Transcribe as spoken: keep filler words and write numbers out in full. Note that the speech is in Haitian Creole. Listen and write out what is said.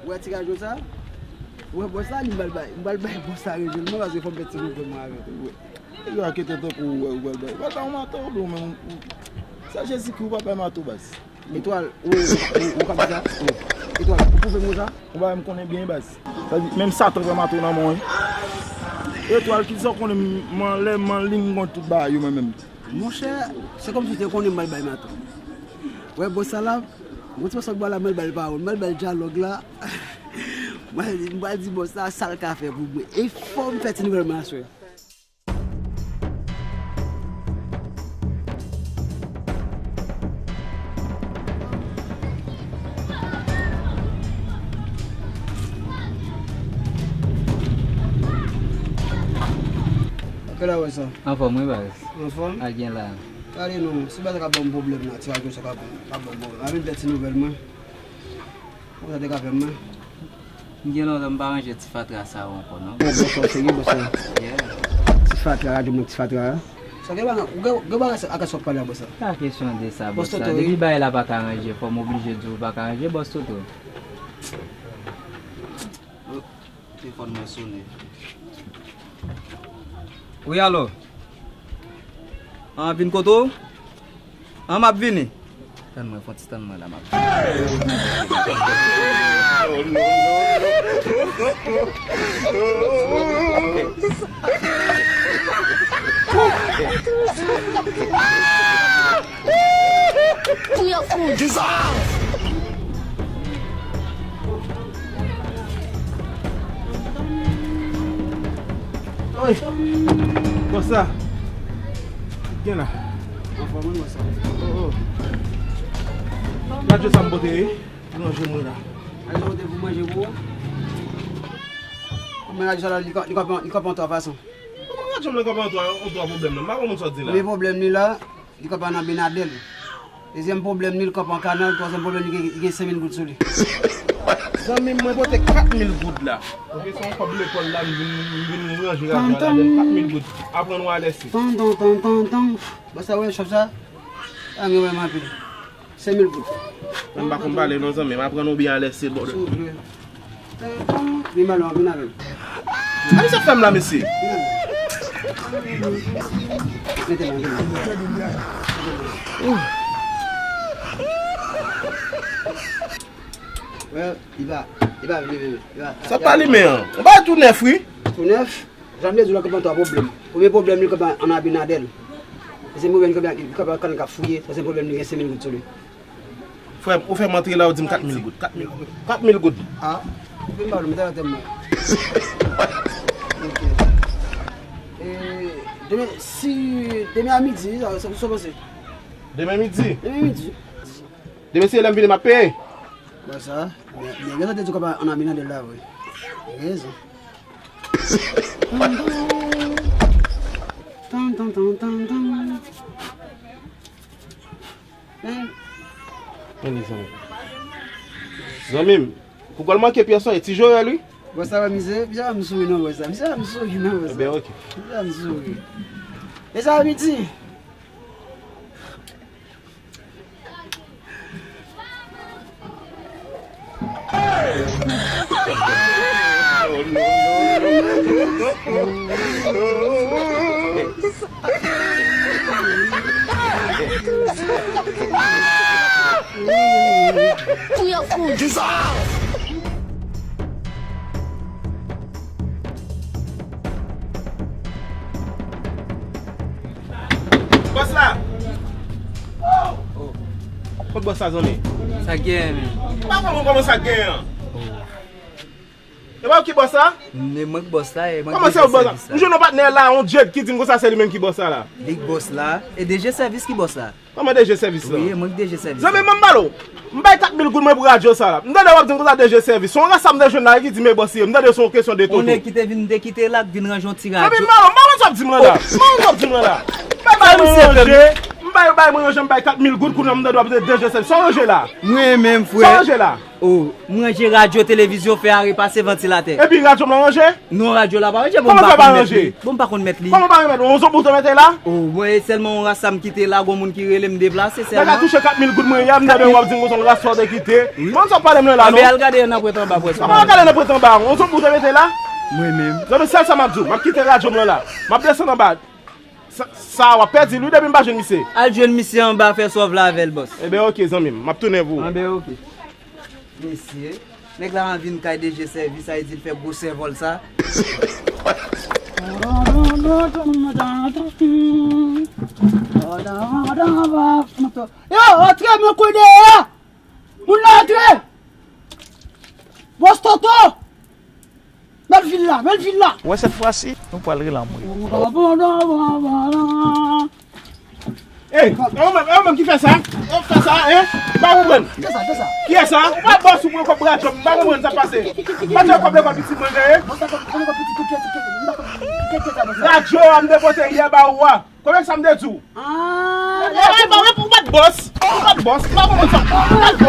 Ou wè ti radyo sa? Ou wè bòs la, li m pral bay, m pral bay bòs la rejwenn mwen paske fò m fè ti mouvman avè l. Yo a kete tankou ou wè, ou wè l bay. Ou pa ta yon mato, ou menm, ou, sa Jezikri, ou pa bay mato, baz. Etwal, ou, ou, ou ka di sa? Etwal, ou pwouve m konsa? Ou pa menm konnen byen, baz. Sa di, menm Satan pran mato nan men w, wi. Etwal, ki sa w konnen, m, m, lè m anliy, m konn tout bagay yo, mwen menm. Monchè, se kòmsi w te konnen m pral bay mato. Wè, bòs sa la, mwen ti pase bò la, mwen bay pawòl, mwen bay dyalòg la. Mwen, mwen di bòs la, sa l ka fè pou mwen. E fò m fè ti nouvèl mwen aswè. Kèl a wè sa? Anfòm, wi, baz. Anfòm? A gen la. Gade non, se baz la k ap ban m pwoblèm la, ti radyo sa k ap, k ap ban m pwoblèm. A vin fè ti nouvèl mwen. Kòman sa te ka fè mwen? M gen lontan m pa ranje ti fatra sa yo ankò, non. Bon, bòs la, w serye, bòs la? Yeah. Ti fatra, radyo mwen, ti fatra. Sa gen bagay, ou gen, gen bagay sa, ak sa w ap pale a, bòs la? Pa kesyon de sa, bòs la. Depi bagay la pa ka ranje, fò m oblije di w pa ka ranje, bòs Toto. Telefòn mwen sonnen. Wi, alo? An, vin kote w? An, m ap vini. Tann mwen, fè yon ti tann mwen la, m ap vini. Pou yo fou. Oy! Bòs la! Gen la. Anfòm wi, bòs la. Oh, oh. Radyo sa m pote, wi. Pou manje mwen la. Radyo pote pou manje pou ou? Kòman radyo sa la, li ka, li ka, li ka pran twa fason. Kòman radyo m nan ka pran twa, yon twa pwoblèm nan? M pa konn sa w di la. Premye pwoblèm li la, li kanpe an Abinadèl. Dezyèm pwoblèm li, li kanpe an Kanal. Twazyèm pwoblèm li, li gen, li gen senk mil goud sou li. Zanmi m, mwen pote kat mil goud la. Ok, se yon kòb lekòl la, m vin, m vin ranje radyo a ladann. Kat mil goud. Aprann w a lèse. Tan, tan, tan, tan, tan. Bon, sa wè, chòf sa? A, gen wè m anpil. Senk mil goud. Mwen pa konn pale non, zanmi m. Aprann ou byen a lèse, bòdè. Souple. Vin ba lò, vin avè m. A, misye fè m la, mesye. Mete la, mete la. Well, li pa, li pa vle menm. Li pa, sa pa limen an. Ou bay tou nèf, wi. Tou nèf? Jan m te di w la, kanpe an twa pwoblèm. Premye pwoblèm li kanpe an Abinadèl. Dezyèm pwoblèm li kanpe, li kanpe an Kanal k ap fouye. Twazyèm pwoblèm li gen senk mil goud sou li. Frè m, ou fè m antre la, ou di m kat mil goud. Kat mil goud. Kat mil goud. A, ou vin ba nou, mete la tèm mwen. Ok. E, demen, si, demen a midi, sa, sa, sa w panse? Demen midi? Demen midi. Demen se lè m vini, m ap peye. Bon, sa, men, men, men, sa te di w kanpe an Abinadèl la, vre. Rezon. Tan, tan, tan, tan, tan. Men. Men li zanmi. Zanmi m, pou gòl manke pyès la, e ti Joel, wi. Bòs la, mizè, mizè, m souri non, bòs la. Mizè, m souri non, bòs la. Ebyen, ok. Mizè, m souri. E sa, midi. Pou yo fou. Bòs la! Oh! Kot bòs la, zanmi? Sa k genyen, menm? M pa konprann kòman sa k genyen an. E pa ou ki bòs la? E mwen k bòs la, e mwen k D G sèvis la. Kòman se ou bòs la? M jwenn yon patnè la, yon Jed ki di m konsa se li menm ki bòs la la. Li k bòs la, e D G sèvis ki bòs la. Kòman D G sèvis la? Wi, e mwen k D G sèvis la. Zanmi, ban m pale w. M bay kat mil goud mwen pou radyo sa la. M tande w ap di m konsa D G sèvis. Se yon rasta m te jwenn la ki di m e bòs li ye. M tande se yon kesyon de toto. Yon nèg ki te vin, te kite la, k vin ranje yon ti radyo. Zanmi, m pa konn, m pa konn sa w ap di m lan la. M pa konn sa w ap di m lan la. Bay bay mwen yon je. Bay, bay mwen ranje, m bay kat mil goud, kounye a m tande w ap ranje sèl. Sa w ranje la? Mwen menm, frè. Sa w ranje la? Oh, m ranje radyo, televizyon, fè a repase, vantilatè. Epi radyo m lan ranje? Non, radyo la pa ranje, bon, m pa konn mèt li. Kòman sa pa ranje? Bon, m pa konn mèt li. Kòman pa ranje mèt? Yon zobou te mete la? Oh, mwen, e sèlman yon ras sa m kite la, gon moun ki rele m deplase sèlman. Nèg la touche kat mil goud mwen yè, m tande w ap di m gon son ras sa w te kite. Wi. Bon, sa w pale m nan la, non? Anben, al gade nan pwent anba, pwès. Kòman al gade nan pwent anba? Yon zobou te mete la? Mwen menm. Zanmi, sèl sa m ap di w, m ap kite radyo m lan la. M ap desann anba. Sa, sa w ap pèdi l wi depi m pa jwenn misye. Al jwenn misye anba, fè sa w vle avè l, bòs. Enben, oke, zanmi m. M ap tounen pou ou. Enben, oke. Mesye, nèg la an vin kay D G sèvis, sa vle di l fè gwo sèvòl sa. Yo, antre, men kou dèyè! Moun nan antre! Bòs Toto! Bèl vil la, bèl vil la! Wè, sèt fwa si, nou pral rele anmwe. Ey, e ou menm, e ou menm ki fè sa? Ou fè sa, en? M pa konprann. Kiyès sa? Kiyès sa? Ou pa bòs ou pran kòb bra djòb, m pa konprann sa k pase. M pa t fè kòb lekòl pitit mwen genyen. Radyo a m te pote yè ba ou a. Konbyen sa m te di w? Ah, ou pa t bòs, ou pa t bòs, m pa konprann sa. Ou pa t